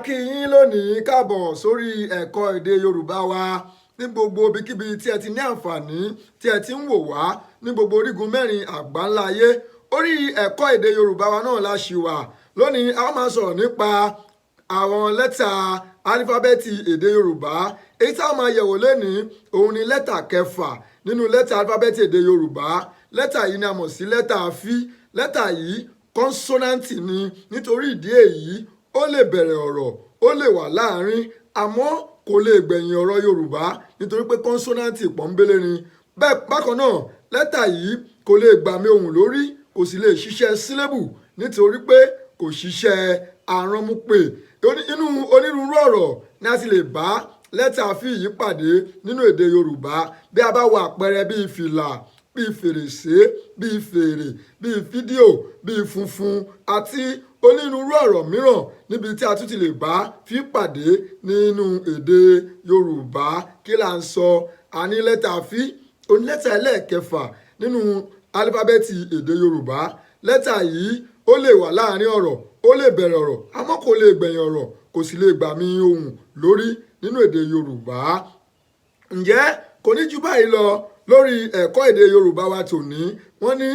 Kí yín lónìí káàbọ̀ sórí ẹ̀kọ́ èdè Yorùbá wa ní gbogbo ibikíbi tí ẹ ti ní àǹfààní tí ẹ ti ń wò wá ní gbogbo orígun mẹ́rin àgbáńlá ayé. Orí ẹ̀kọ́ èdè Yorùbá wa náà la ṣì wà lónìí. A máa sọ̀rọ̀ nípa àwọn lẹ́tà álífábẹ́ẹ̀tì èdè Yorùbá. Èyí tá a máa yẹ̀wò lénìí òun ni lẹ́tà kẹfà nínú lẹ́tà álífábẹ́ẹ̀tì èdè Yorùbá. Lẹ́tà yìí ni a mọ̀ sí lẹ́tà fí. Lẹ́tà yìí, kọ́nsọ́náǹtì ni. Nítorí ìdí èyí, ó lè bẹ̀rẹ̀ ọ̀rọ̀, ó lè wà láàárín, àmọ́ kò lè gbẹ̀yìn ọ̀rọ̀ Yorùbá, nítorí pé kọ́nsọ́náǹtì pọ́nbélé ni. Bẹ́ẹ̀ bákan náà, lẹ́tà yìí kò lè gbàmì ohùn lórí, kò sì lè ṣiṣẹ́ sílébù, nítorí pé kò ṣiṣẹ́ aránmúpè. Inú onírúurú ọ̀rọ̀ ni a ti lè bá lẹ́tà fí yìí pàdé nínú èdè Yorùbá. Bí a bá wo àpẹẹrẹ bíi fìlà, bíi fèrèsé, bíi fèrè, bíi fídíò, bíi funfun àti onírúurú ọ̀rọ̀ mìíràn níbi tí a tún ti lè bá fí pàdé nínú èdè Yorùbá. Kí là ń sọ? A ní lẹ́tà fí onílẹ́tà ẹlẹ́ẹ̀kẹfà nínú álífábẹ́ẹ̀tì èdè Yorùbá. Lẹ́tà yìí, ó lè wà láàrin ọ̀rọ̀, ó lè bẹ̀rẹ̀ ọ̀rọ̀, àmọ́ kò lè gbẹ̀yìn ọ̀rọ̀, kò sì lè gbàmì ohùn lórí nínú èdè Yorùbá. Ǹjẹ́ kò ní ju báyìí lọ lórí ẹ̀kọ́ èdè Yorùbá wa tòní. Wọ́n ní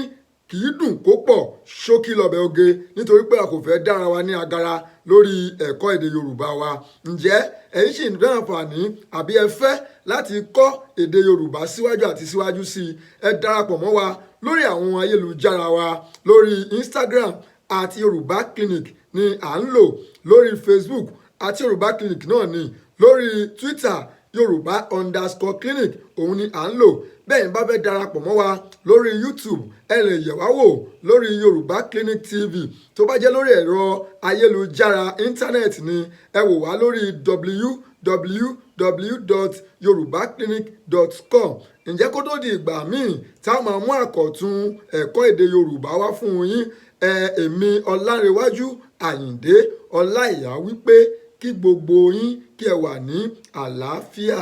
kì í dùn kó pọ̀, ṣókí lọbẹ̀ oge, nítorí pé a kò fẹ́ dára wa ní agara lórí ẹ̀kọ́ èdè Yorùbá wa. Ǹjẹ́ ẹ̀yin sì ń fẹ́ àǹfààní àbí ẹ fẹ́ láti kọ́ èdè Yorùbá síwájú àti síwájú sí i? Ẹ darapọ̀ mọ́ wa lórí àwọn ayélujára wa. Lórí Instagram, @YorùbáClinic ni à ń lò. Lórí Facebook, @YorùbáClinic náà ni. Lórí Twitter, Yorùbá_clinic òun ni à ń lò. Bẹ́ẹ̀ ni bá fẹ́ darapọ̀ mọ́ wa lórí YouTube, ẹ lè yẹ̀ wá wò lórí Yorùbá Clinic TV. Tó bá jẹ́ lórí ẹ̀rọ ayélujára íńtánẹ́ẹ̀tì ni, ẹ wò wá lórí www.yorubaclinic.com. Ǹjẹ́ kó tó di ìgbà míì tá a máa mú àkọ̀tun ẹ̀kọ́ èdè Yorùbá wá fún yín, ẹ èmi Ọlárẹ̀wájú Àyìndé Ọláìyá wípé kí gbogbo yín kí ẹ wà ní àlàáfíà.